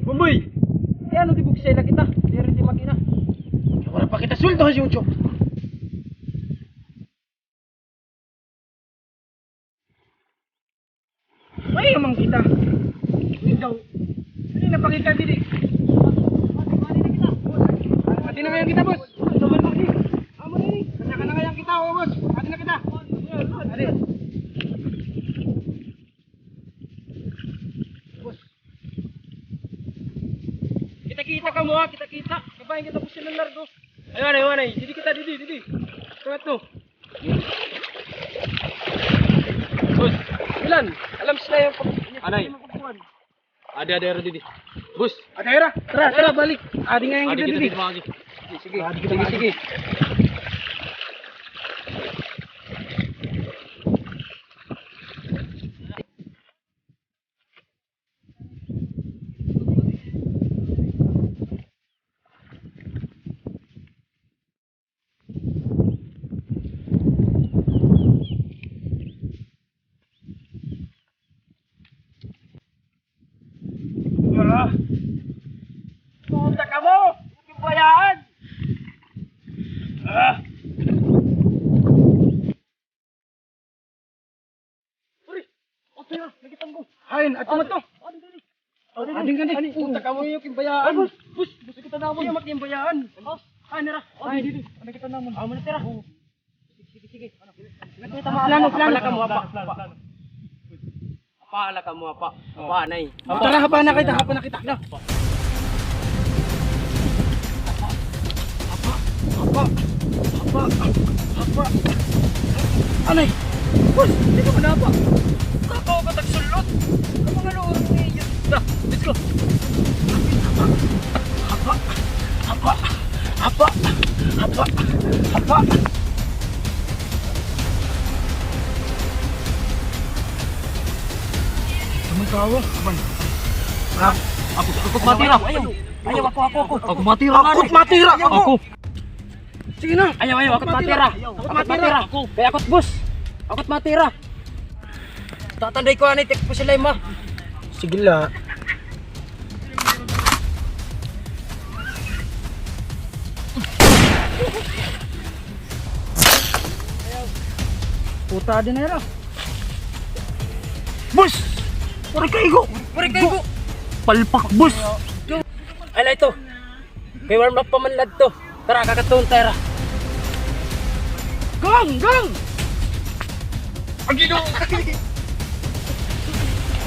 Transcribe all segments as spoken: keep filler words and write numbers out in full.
Bumboy! Kay ano di bugsay la kita? Diri di makina. Wala pa kita sweldo ha YouTube. Ay, naman kita. Ikaw. Dili na pa kita diri. Adi na ngayon kita, boss. Adi na ngayon kita, oh, boss. Adi na kita. Adi. Boss. Kita-kita kamo, ha, kita-kita. Kabahin kita, boss, sila largo. Ayaw anay, ayaw anay. Didi kita, didi, didi. Tungat mo. Boss. Ilan? Alam sila yung pag- Anay. Adi, adi, adi, didi. Boss. Adi, adi. Tara, tara, balik. Adi nga yung Adi kita, kita didi. Didi, mga agi. Sige, sige. Adi kita, sige, mga agi. Sige. Ah! Puta ka mo! Bayaan! Ah! Pare, ato na, nakita ko. Hain, ato man to. Adi, adi. Adi, adi, adi. Puta ka mo, yung kimbayaan. Bus, bus, bus, kita na mo. Yung kimbayaan. Hain, nira. Adi, adi. Ano kita na mo? Amo na, tira. Sige, sige, sige. Plano, plano. Apala ka mo, apa, apa. Apala ka mo, apa. Apa, anay. Tara, haba na kita, haba na kita. Apa, apa, apa, apa. Anay. Boss, di ka manapa. Kakaw ka tagsulot. Ang mga luon niya. Na, let's go. Apa, apa, apa, apa, apa. Naman tawo. Aman. Ako, ako matira. Ayaw. Ayaw, ako, ako, ako. Ako matira. Ako matira. Ako. Sige na. Ayaw, ayaw, ako matira. Ako matira. Kay ako, boss. Ako matira. Tatanday ko ani, tek po sila, ma. Sige la. Puta, adi na ira. Boss! Pare kaigo! Pare kaigo! Palpak, boss! Ay, la ito. Kay warm up pa man ladto. Tara, kakadtuon ta hira. Gong! Gong! Ang Ginoo!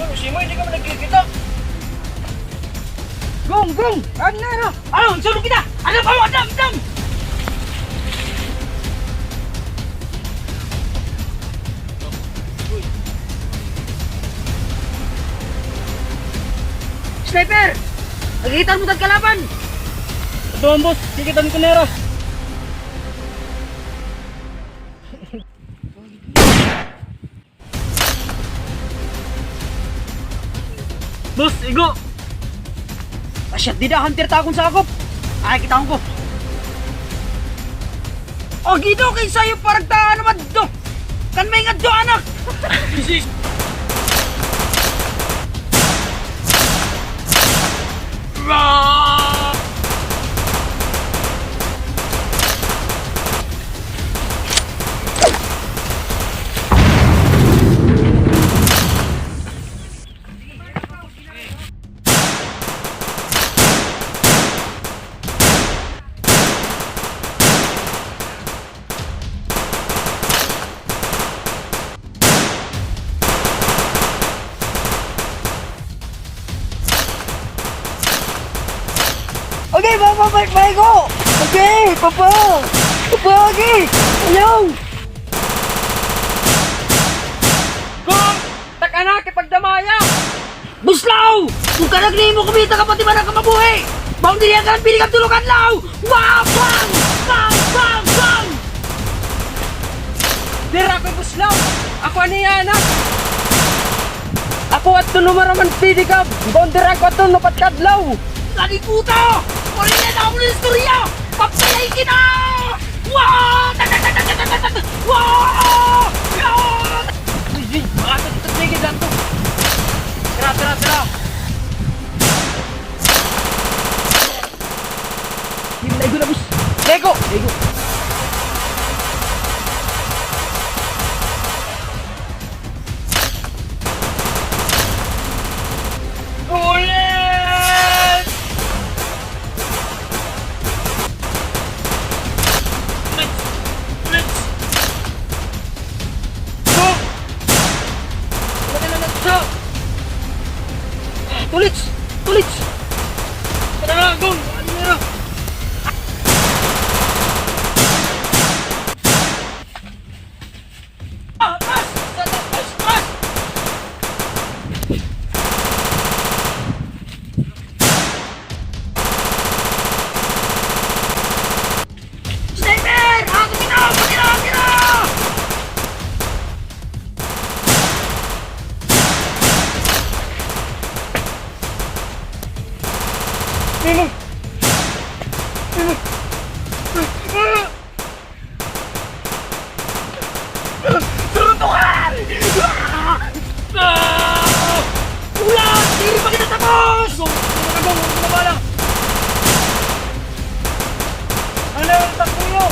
Ano, si Moy, di ka man nagkikita? Gong! Gong! Ano na, ano? Ano? Sulog kita! Ano ba? Adam! Adam! Sniper! Nakikita mo tag kalaban! Ito ang boss, kikitan ko nira. Boss, igo! Ah, shit, dida, hunter ta akon sakop. Ay, kita ko. O, Ginoo, kay sayo paragtaan naman do. Kan may ngadto, anak. Okay, papa, balik, balik ko. Okay, papa. Papa, okay. Ayaw. Gong! Taka na, kipagdamaya! Buslaw! Kun kalag nimo kumita ka pati man ka mabuhi! Baon diri ka lang pili ka tulog adlaw! Wow! Bang! Bang! Bang! Bang! Dira ako buslaw! Ako ani yana! Ako adto numero man pili ka! Baon dira ako adto nupat ka adlaw! Lagi puta! Wala na ako ng istorya! Pagpalay kita! Wow! Wow! Wow! Uy, uy, baka ito, ito, tigil lang to. Tira, tira, tira. Daigo na, boss. Daigo! Daigo. Ulit! Ulit! Ulit! Go! Wala na lang siya! Tulits! Tulits! Tara na, go! Ano na? Ah, taas! Taas, taas, taas! Sniper! Ako, tira! Tira! Tira! Mimo! Mimo! Ah! Suntukan! Ah! Ah! Ulan! Diri pa kita tapos! Ano na, takbo niyo!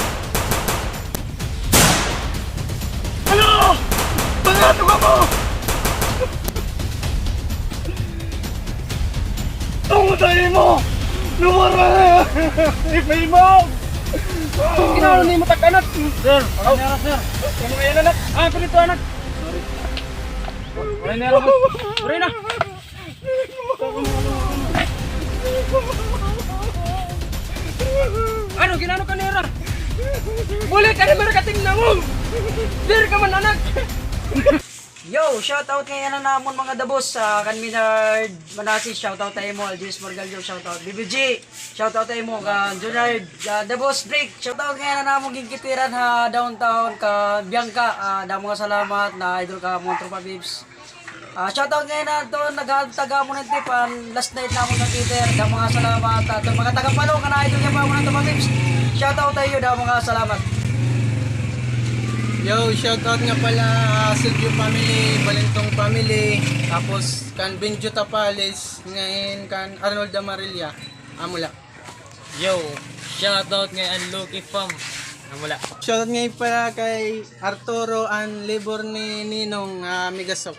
Ano? Pangato ka mo! Tungod sa imo! Nawara na! Ipahimaw! Kinahanglan nimo tag-anak. Sir, ano na, sir? Ano yan, anak? Ah, pwede to, anak. Sorry. Wala na, boss. Sorry na. Ano, ginano ka nira? Buli ka na, marakating na mo! Diri ka man, anak! Yo, shout out ngay-an han amon mga dabos, ah, kan Minard Manasi, shout out ha imo, Aljis Margallo, shout out, B B G, shout out ha imo, kan Junard, ah, dabos, Brick, shout out ngay-an han amon ginkitiran ha downtown, kan Bianca, ah, damo nga salamat, na-idol ka ha amon, Tropa Bibs. Ah, shout out ngay-an ha aton naghatag ha amon hin tip han last night namon nga theater, damo nga salamat, ha aton mga taga Palo nga na-idol niya pa amon, Tropa Bibs. Shout out ha iyo, damo nga salamat. Yo, shout out nga pala, ah, Silvio family, Balintong family, tapos kan Benjo Tapales, ngayon kan Arnold Amarilla, amo la. Yo, shout out ngay-an Lucky Fam, amo la. Shout out ngay-an pala kay Arturo an Libor ni Ninong, ah, Migasok.